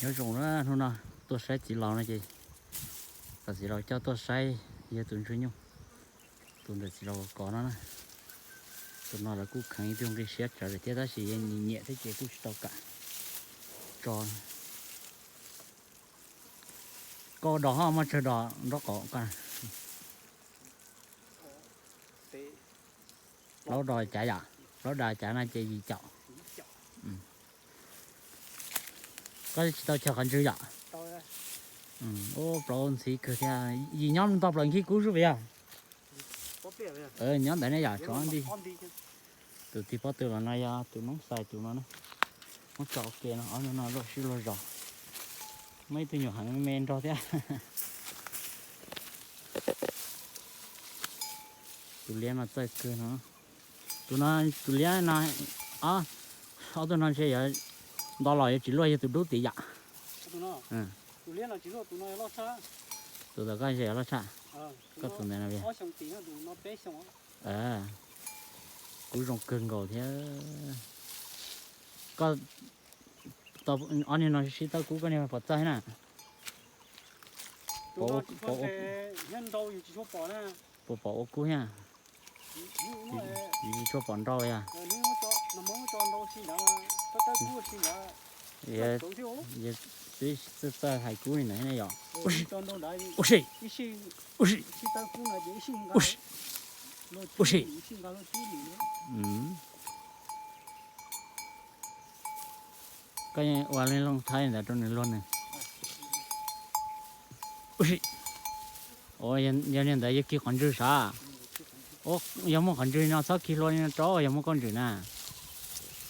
Nyob zoo na, hnub no tuaj saib txiv laus no ces kom txiv laus coj tuaj saib yog tus ntsuag nyuj, tus ntawm txiv laus kov no na. Tus no lawv kuj kheev ib tug nqi siab tsawv lawm thiab tab sis yog nyiam nyiam thiab ces kuj tsis tau kam tso. Koj ua dog ho muaj tsawg dog nraub qaum koj? Plaub dog cav yom, plaub dog cav no ces yim caum. Koj tsis tau chaw qhov ntswg yom? Ub, plaub ntxhiv kawg thiab. Yim nyob ntog plaws nkig kub xwb puas yog? Nyob ntawd ne yom, tsov ntij. Tus tig pob tw los no yog tus noob xais tus no na. Muab tso ua ke no, ob no luaj sib luag zos. Muaj ib tug nyuam heev me nrog thiab. Tus liab mas txawj kawg no. Tus no, tus liab no, ob tug no ntshe yuav nto los yuav tsis luaj yog tus dub tid yom. Tus tod koj ntshe yuav loj tshaj. Koj tus ntawd no. Kuv zoo kawg nkaus thiab. Koj, ob niag no sib tawb kub koj niag pom txawj na. Puas pom ua kub thiab? Tsis tshua pom nrau yog. Twb txawj txawj hais kub li ntawd ne yom. Ua si, ua si, ua si, ua si. Koj ua li loo thaib ntawd rau nws luag nws. Ua si. Yog niag ntawd yog kig qhov ntswg sav. Yog muaj qhov ntswg no txhob kig hlua li no rau, yog muaj koj ntswg na.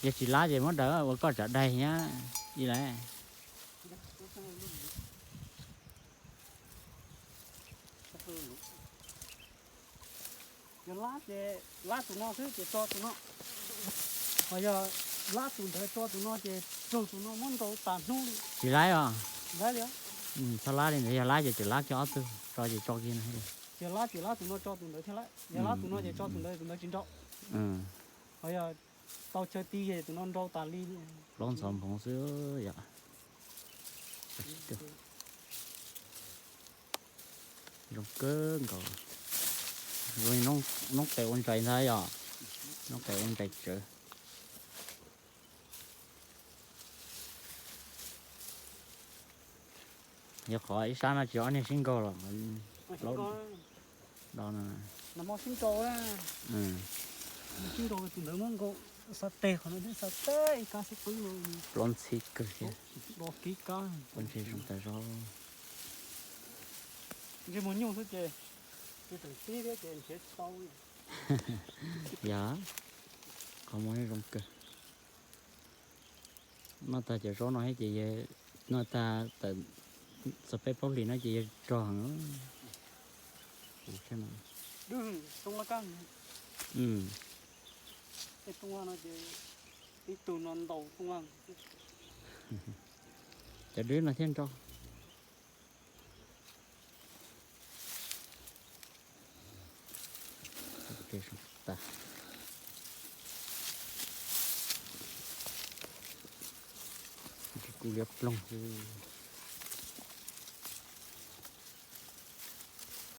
Yog tsis lab ces muab daws ua koj tsav daig nyab ib lawm. Yog lab ces lab tus no xwb ces tso tus no. Ho yog lab tus ntawd tso tus no ces raug tus no muab nrau tas hnub li. Tsis lab os. Txhob lab li ntawd, yog lab ces tseem lab kiag ob tug, tso ces tso kiag no. Ces lab ces lab tus no tso tus ntawd thiab lawm, yog lab tus no ces tso tus ntawd, tus ntawd tsis nrau. Ho yog tau chaw ti ces tus no nrau tas li. Plaub ntxhov nphoov xwb yom. Zoo kawg nkaus. Zoo li noob qes ua ntsais ntag yom. Noob qes ua ntsais tsawv. Yog qhov ib sab no tsis ob niag sib nkaug los. Plaub ntxhib kawg thiab. Ua ntshe zoo tas zog. Yog, qhov muag zoo kawg. Noj tag cov zaub no thiab ces yog, noj tag tawm txog peb plaub hlis no ces yog rog heev. Cov dwb no thiaj nrau. Kuv liab ploog xwb.